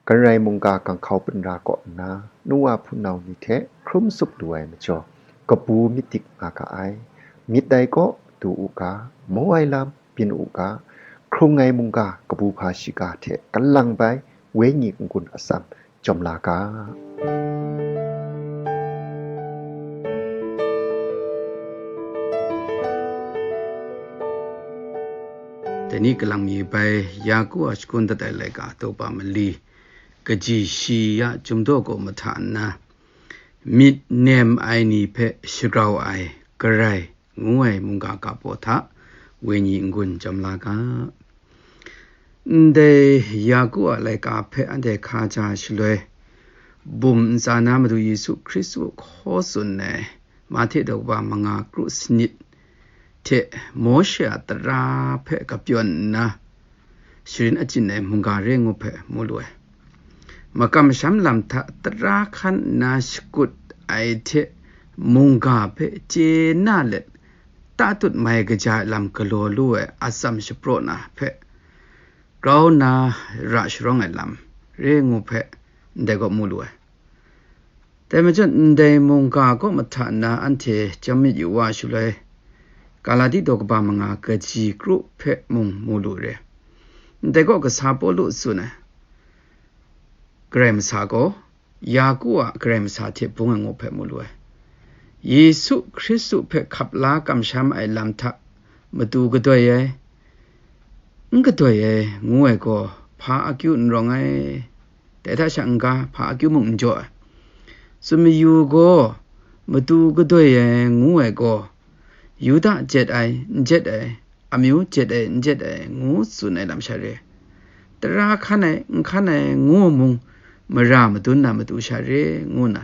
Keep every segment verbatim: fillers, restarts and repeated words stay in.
Karai mungga ganghkau punra kaw nna, nu wa hpunau ni hte hkrum tsup lu ai majaw, kabu myit dik nga ga ai. Myit dai kaw du u ga, maw ai lam byin u ga, hkrung ai mungga kabu hpa shiga hte kalang bai wenyi n-gun atsam jawm la ga. Dai ni kalang mi bai Yaku a shakun dat ai laika daw pa mali, kaji shi ya chyum daw kaw mahta nna, myit nem ai ni hpe shagrau ai, Karai ngu ai mungga ga baw hta wenyi n-gun jawm la ga. Ndai Yaku a laika hpe anhte hka ja shaloi, bum ntsa na Madu Yesu Hkristu hkaw tsun ai Mahte daw kaba manga kru sanit hte Mawshe a tara hpe kapyawn nna, sharin achyin ai mungga re ngu hpe mu lu ai. Makam masham lam hta tara hkan nna shakut ai hte mungga hpe chye na let, tatut mai kaja ai lam galaw lu ai atsam shapraw na hpe grau nna ra sharawng ai lam re ngu hpe ndai gaw mu lu ai. Dai majaw, ndai mungga kaw mahta nna anhte chyam myit yu wa shaloi, Galati daw kaba manga kaji kru hpe mung mu lu re. Ndai gaw kasa Pawlu tsun ai, Karai masa gaw, Yaku a Karai masa hte bung ai ngu hpe mu lu ai. Yesu Hkristu hpe hkap la kamsham ai lam hta matu kadoi ai, n kadoi ai ngu ai gaw, hpa akyu n rawng ai, dai hta sha n-ga hpa akyu mung n jaw ai. Tsun mayu gaw, matu kadoi ai ngu ai gaw, Yuda jet ai, n jet ai, amyu jet ai, n jet ai, ngu tsun ai lam sha re. Tara hkan ai, n hkan ai, ngu mung, mara madun na matu sha re, ngu nna,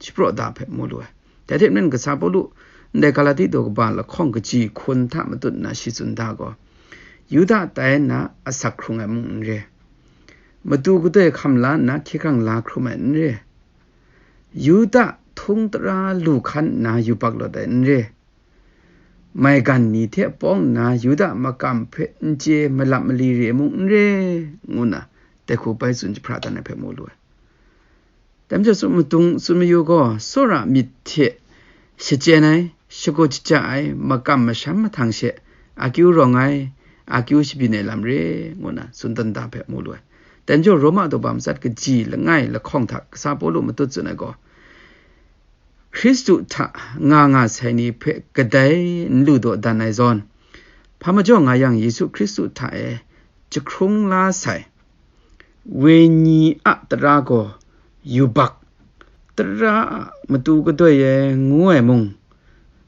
shapraw da hpe mu lu ai. Dai hte maren, kasa Pawlu ndai Galati daw kaba lahkawng kaji hkun hta matut nna shi tsun da gaw, Yuda tai nna asak hkrung ai mung n re, matu kadoi hkam la nna hkye hkrang la hkrum ai n re, Yuda htung tara lu hkan nna yubak lawt ai n re, maigan ni hte pawng nna Yuda makam hpe n chye malap mali re mung n re, ngu nna dai hku bai tsun jahpra dan ai hpe mu lu ai. Dai majaw, tsun madung, tsun mayu gaw, tsawra myit hte shachyen ai, shagaw shaja ai, makam masham mahtang she akyu rawng ai, akyu shabyin ai lam re, ngu nna tsun dan da hpe mu lu ai. Dai majaw, Roma daw ba matsat kaji langai lahkawng hta kasa Pawlu matut tsun ai gaw, Hkristu hta nga nga sai ni hpe kadai n lu dawdan ai zawn, hpa majaw nga yang Yesu Hkristu hta e jahkrung la sai, wenyi a tara gaw yubak, tara a matu kadoi ai ngu ai mung,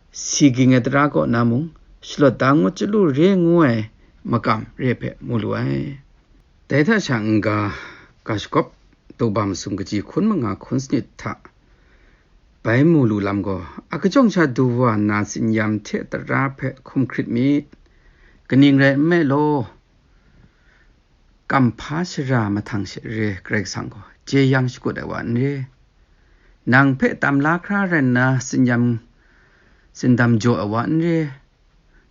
si ging ai tara kaw na mung, shalawt da ngut chyalu re ngu ai makam re hpe mu lu ai. Dai hta sha n-ga, ga shagawp daw ba masum kaji hkun manga hkun sanit hta bai mu lu lam gaw, a kajawng sha du wa na tsinyam hte tara hpe hkum hkrit myit. Kaning rai nme law, kamhpa shara mahtang she re Karai Kasang gaw jeyang shakut ai wa n re, nang hpe tam la hkra rai nna tsinyam tsindam jaw ai wa n re,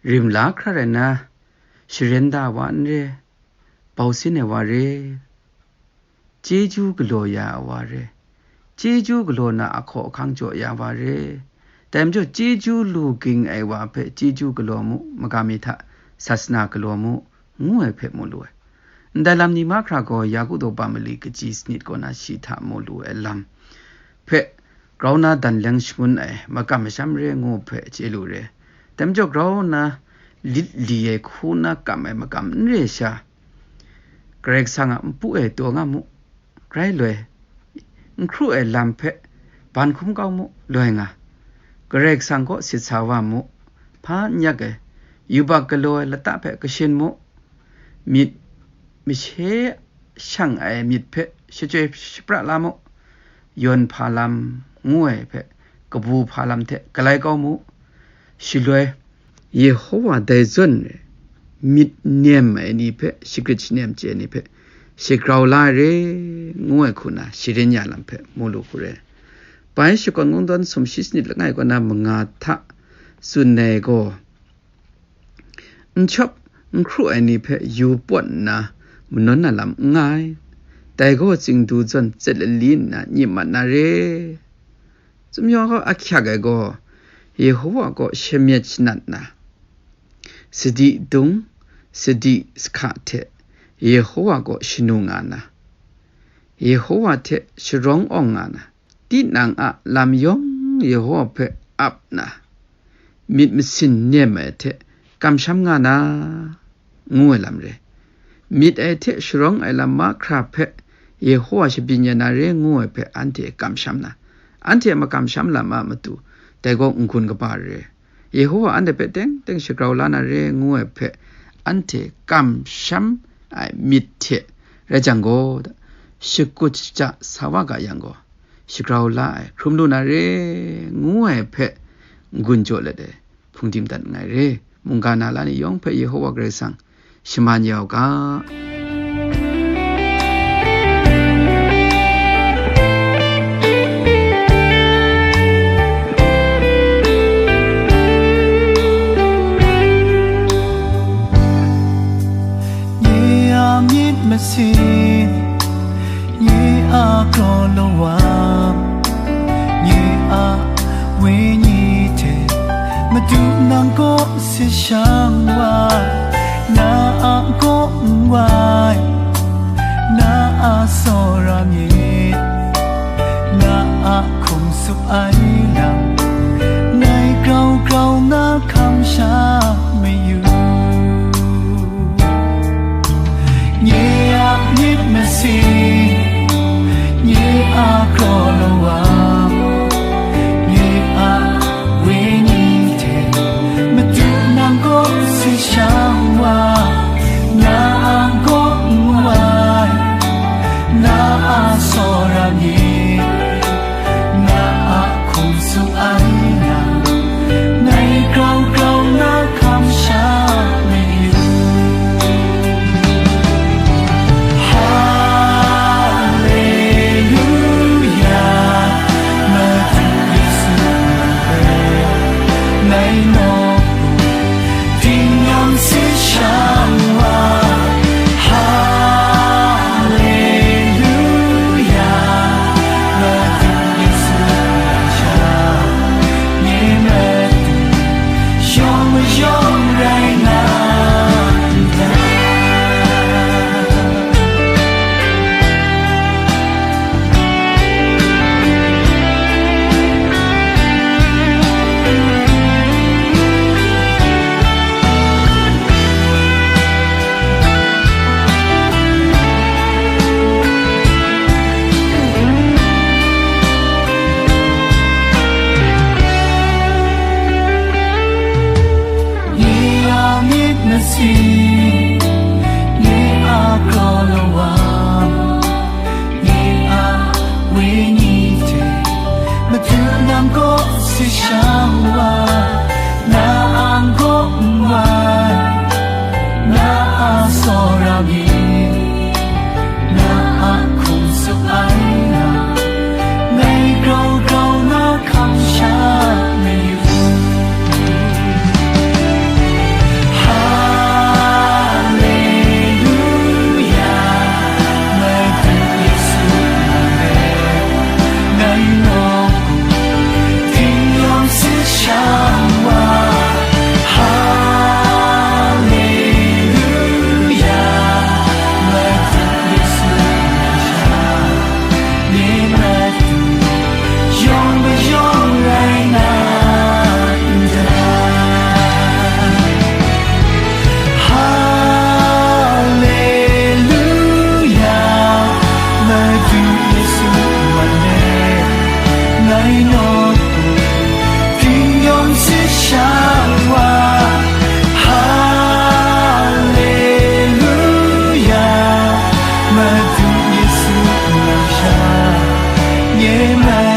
rim la hkra rai nna sharen da ai wa n re, bau sin ai wa re, chyeju galaw ya ai wa re, chyeju galaw na ahkaw ahkang jaw ya wa re. Dai majaw, chyeju lu ging ai wa hpe chyeju galaw mu, magam mi hta sasana galaw mu, ngu ai hpe mu lu ai. Ndai lam ni mahkra gaw Yaku daw ba mali kaji sanit kaw na shi hta mu lu ai lam hpe grau na dan leng shangun ai makam masham re ngu hpe chye lu re. Dai majaw, grau na lit li ai hku na kam ai makam n re sha, Karai Kasang a npu e taw nga mu, grai loi, n hkru ai lam hpe ban hkum kau mu, loi nga, Karai Kasang kaw sit sa wa mu, hpa n yak ai, yubak galaw ai lata hpe kashin mu, myit mashe shang ai myit hpe shachyoi shapra la mu, yawn hpa lam ngu ai hpe kabu hpa lam hte galai kau mu, shaloi, Yehowa dai zawn e myit nem ai ni hpe, shagrit shanem chye ai ni hpe, shagrau la ai re, ngu ai hku na sharin ya lam hpe mu lu hku re. Bai shakawn kungdawn sumshi sanit langai kaw na manga hta tsun ai gaw, n shawp n hkru ai ni hpe yu pawt nna manawn na lam n nga ai. dai gaw tsingdu zawn tset lali nna nyip mat na re. Chyum yawng hkau ahkyak ai gaw, Yehowa kaw shamyet shanat na, sadi dung, sadi sahka hte Yehowa kaw shanu nga na, Yehowa hte sharawng awng nga na, tinang a lam yawng Yehowa hpe ap na, myit masin nem ai hte kamsham nga na, ngu ai lam re. Myit ai hte sharawng ai lam mahkra hpe Yehowa shabyin ya na re ngu ai hpe anhte kamsham na, anhte a makamsham lam a matu dai gaw n-gun kaba re. Yehowa anhte hpe teng teng shagrau la na re ngu ai hpe anhte kamsham ai myit hte rai jang gaw, shakut shaja sa wa ga yang gaw, shagrau la ai hkrum lu na re ngu ai hpe n-gun jaw let ai hpung di madat nngai re. Mungga na la ni yawng hpe Yehowa Karai Kasang shaman ya u ga. Nye a myit masin, nye a kraw lawang, nye a wenyi hte, Madu nang kaw si shang wa, na a kaw n wai, na a tsawra myit, na a hkum tsup ai lam, ngai grau grau na hkam sha mayu. Nye a myit masin, nye a kraw lawang, nye a wenyi hte, Madu nang kaw si shang wa, na a kaw n wai, na a tsawra myit, na a hkum tsup ai na, ngai grau grau na hkam sha mayu. Haleluya, Madu Yesu nang hpe ngai nawku, dingnyawm si shang wa. Haleluya, Madu Yesu nang sha, nye Madu, yawng mayawng rai nga ndai. Nye a myit masin, nye a kraw lawang, nye a wenyi hte, Madu nang kaw si shang wa, na a n-gaw n-wai, na a tsawra myit, na a hkum tsup ai na, ngai grau grau na hkam sha mayu. Haleluya, Madu Yesu nang e, ngai nawku, dingnyawm sit shang wa. Haleluya, Madu Yesu nang sha, nye Madu, yawng mayawng rai nga ndai. Haleluya, Madu Yesu man e, ngai nawku, dingnyawm sit shang wa. Haleluya, Madu Yesu nang sha, nye Madu,